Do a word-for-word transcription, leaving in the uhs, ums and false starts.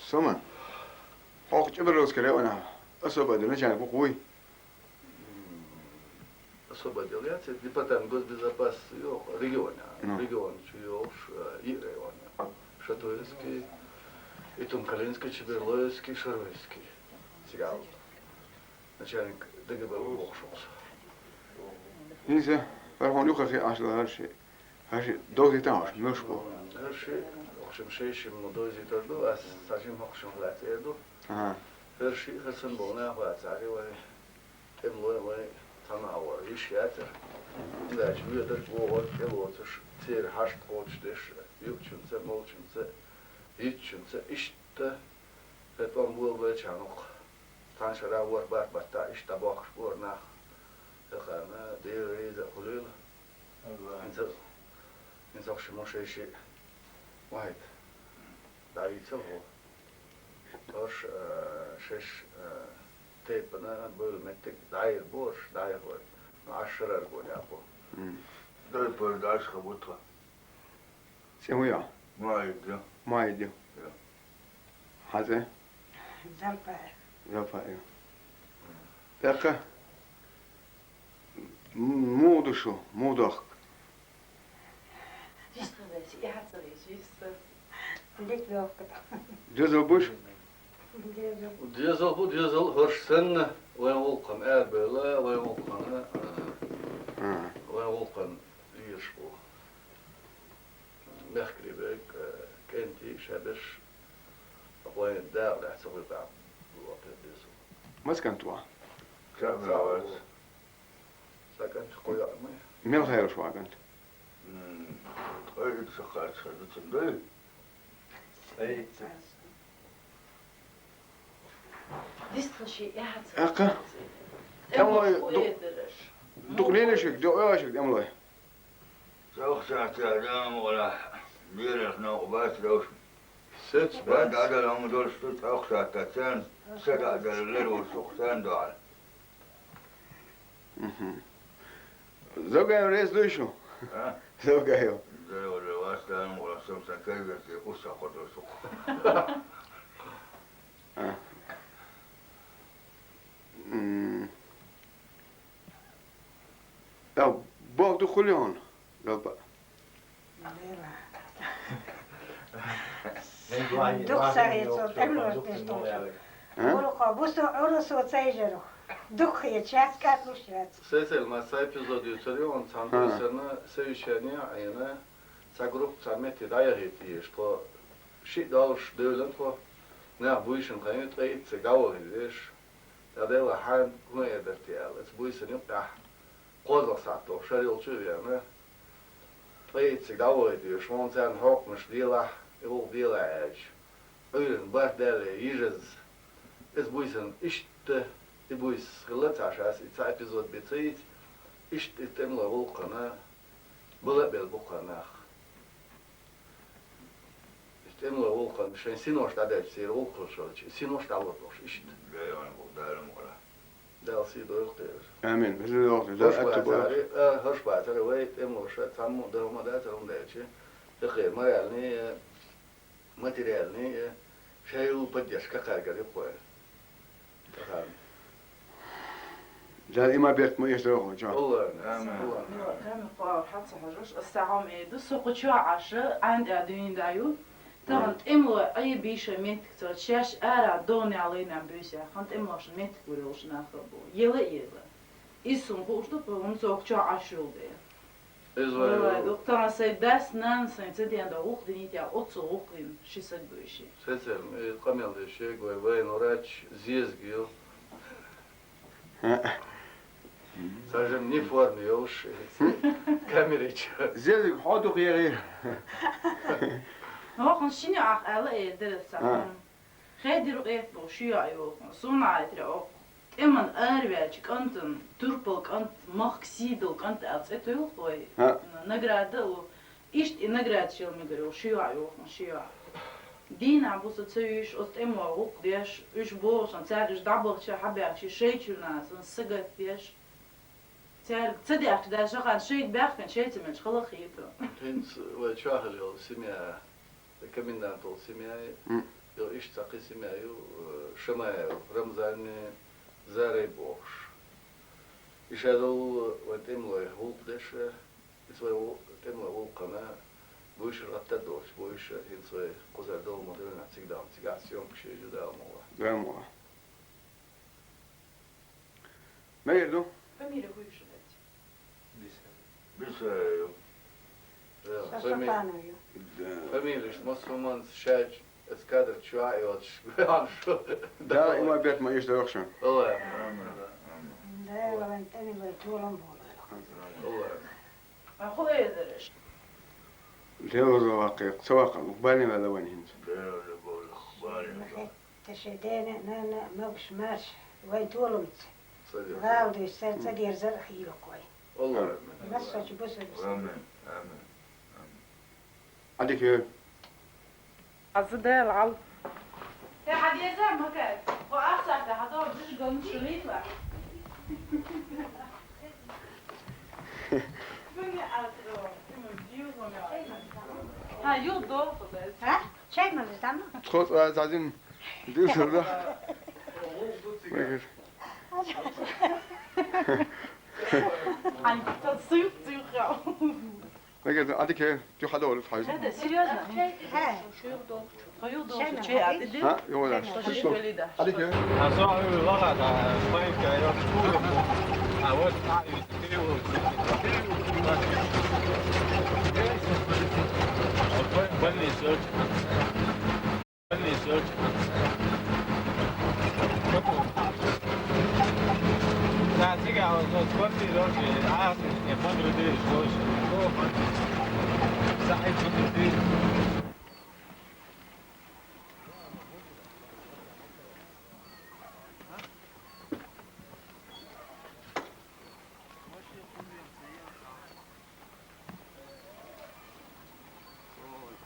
Саман, хьо Чеберловский района особо начальник ву-кх вуй? Особо отдел яц, департамент госбезопасности йоху региона. Ну. Регион чу йолуш, э, йиъ район. Шатуевский, Итун-Калинский, Чеберлоевский, Шаруевский. Цигахь начальник ДГБ ву бохуш ву со. ХӀинца, хӀара хьуна юххехь Ӏаш лараш. ХӀара шиъ догдийтахьаш, муьлш бу? ХӀара шиъ, в общем, шайшимма дозийтар ду, ас цхьа жимма хӀокху шимма лаьцна эр ду. Ага. ХӀара шиъ, хӀара санна болу нах вацахьара вайн, тӀемалой вайн цхьана а вара, йиш яцара. Иза аьлча, воьдург вогӀург тӀелоцуш, церан хьашт кхочушдеш, юучуьнца, молчуьнца, йитчуьнца, иштта, хӀара тӀом болабелчарна хӀокху. Цхьана шарахь ворхӀ-бархӀ баттахь иштта дӀабохкуш бора нах. Тахана Дела реза а хуьлийла. ХӀинца, хӀинца хӀокху шимма шай шиъ вахьийта дӀавийцира хӀу. ХӀорш, а, шеш, а, тайпана бевлла меттиг дӀайира бу хӀорш, дӀайира вай. Ну, Ӏаш шарара гонехь бу. М. Дай пара дӀаш хабу тхан. ЦӀе хӀун ю? Маид ю. Маид ю. Ю. Хьан цӀе? Залпаев. Залпаев. ТӀаккха м-, муха ду шу, муха дохку? Вистхиларца, и хьан ца веза, вист. Лик лохка. Дезал буш? Дезал. Дезал бу, дезал хӀорш санна, вайн гӀуллакхана арабевлла, вайн гӀуллакхана, а, ХӀа. Вайн гӀуллакхана лелаш бу. Мехкарий берг, э, кӀентий, шаберш, вайн дакъа лаьцна гӀуьртӀахь лохуьйту деза. Маса кӀант ву? Цхьа а вац. Цхьа кӀант, кхо йоӀ ма ю. Мел хьераш ву кӀант? М, ткъе итт сан кхача хир ду цуьнан, дуй? Ткъе итт сан. Дистхила шен эхь ца ТӀаккха? ТӀемалой ду-, дукха лелаш верг, дукха лелаш верг тӀемалой. Цхьа а сахьтехь, Дала мукъ лахь, бераш новкъа бац, довш. Сеца бац. Дагара хӀума долуш ду, цхьа а сахьтехь царна са дагара лер волуш ву-кх царна дуьхьал. Мгм. Завгаев реза дуй шу? А? Завгаев. Завгаев вац, Дала мукъ лахь, со сан кайверте уьш схьакхо долуш ву-кх. А. М. Ау, боху ду хуьлу хьуна, Галпа? Дукха сахьийца тӀемалош деш долуш. А? Урухо бусо, урусо ца йижарх. Дукха хеташ яц, кӀадлуш яц. Сесел ма сан эпизод юьйцур ю хьуна, цхьана А. дуьйсанна, совещание а Ӏийна, цхьа группа цхьана метте дӀаяхийта езаш, тхо шиъ долуш девлла тхо, нах буьйсанна хан ю, ткъе итт цига дӀавахийта везаш. ТӀаккха Дела хьан хӀун эр дара те аьлла, аса буьйсанна юкъехь кхозлагӀа сахьт долуш шар йолчу а веана, ткъе итт цига дӀавахийта везаш, хьуна царна хьокхамаш делахь, и гӀуллакх делахь аьлча, Ӏуьйранна барт даьлла йижаза, иза буьйсанна иштта, и буьйса хилла ца Ӏаш аса, и цхьа эпизод бен ца йийца, иштта и тӀемалой гӀуллакхана бала а белла бу кхара нах. ТӀемалой гӀуллакхана шайн синош дӀадаьлча, церан гӀуллакх хилча, и синош дӀалур долуш иштта. Дала сий дойла кхераш. Амин. Везан Дела, Дала хӀорш атта бацара, бойла. А, хӀорш бацара, вай тӀемалоша цхьаммо а дан хӀума дацара, хӀунда аьлча, хӀокхеран моральный, э, материальный, э, шайн юкъа поддержка кхаьргара ю-кх вай. Тахана. Дала иман, беркат ма эшадойла хьуна чохь. Аллахьна. Амин. Аллахьна. Камил, кхо хьан ца хьожуш, аса схьа хьо ма эр ду, со кху чохь Ӏаш, Ӏан тӀехь дуьйна да ю. Тахана тӀемалой Ӏе бийша меттиг ца, шаьш ара догӀанехь лайнехь буьйса яьккхина, тӀемалошна меттиг лур йолуш нах а бу. Ела а елла. Иза суна хууш ду, хӀунда со кху чохь Ӏаш йолу дела. Иза вай Вай вай ду. Тахана сайн дас, нанас сайн ца ден дан гӀуллакх диний те, оццул гӀуллакх дина ши саг ду и ши. Сецарна, и къамел деш шега вай, вайн врач Зезаг ю. Цхьа жимма ни форма йолуш, камери чу. Зезаг, хьо дукха егӀий? ХӀокхунна шина йоӀах аьлла а эр дара цхьа А. хӀума. Хедира эрталуш ши йоӀ йоху. Суна Ӏайтира оха. ТӀеман араваьллачу кӀантана, турпал кӀант, махка сий долу кӀант аьлла цӀе туьлху вай. А. Награда а лу. Иштта и награда шел мегар йолу ши йоӀ йоху, ши йоӀ. Дийнахь буса ца вуьйш, оцу тӀемалой гӀуллакх деш, уьш боху сан, цаьрга уьш дӀабахча, хьабаьхча, шайчуьра нана сан сагатдеш. Цаьрга ца даьхча, даже хан шайга баьхкина, шайца мелча хала хету. ХӀинца вай чохь хила йолу семья Комендант волу семья, М. йо, иштта цхьа кхин семья ю, э, Шамаев Рамзанни Зарай бохуш. Иша долу вайн тӀемалой гӀуллакх деш, иза вай ву-, тӀемалой гӀуллакхана буйша гӀатта а доцуш, буйша хӀинца вай кхузара долу ма дуьйна, цига далма, цигахь съемкаш еза ю Дала мукъ лахь. Дала мукъ лахь. Мегар ду? Фамилия хӀун ю шун? Бисара ю. Со фами-, Сафанова ю. Да. Фамилияш массо хӀуманца шаьш, аса кадр чу а йоцуш, шу. Да, има бет ма иштта дохуш. Ой. Амин. Амин. Да, вайн тӀемалой толам болу. Ой. Ма хӀун эзараш? Делазо ваккхий, ца ваккхал, бани ваьлла вайн хӀинца. Делазо бовла, бани ваьлла. Ма хетта шен дена, нана, могуш-маша, вайн толамца. Ца деза. ГӀала дуьйцу, цара ца дерзар а хийлакх вай. Аллах. Массочу бусулба. Амин, амин, амин. Ӏадика. Аза Дала гӀал. Те хьан деза, Макар? Хо ахсахта хьадо жижиган шулитла. Ха, юдо. Ха? Чай ма веза, ма? Тхо цӀа зазим дилсар да. Ай, та суюк, суюк. Мегар ду, Ӏадика, ту хьадолу хьайза. Хьада, серьёзно? Хье. Хьо юхадолчу чай а тӀе дир? Ха, юхадолчу. Хьо шиш велида. Ӏадика. А со а вала да, пайка, я чула. А вот, а, и ты, вот, больница.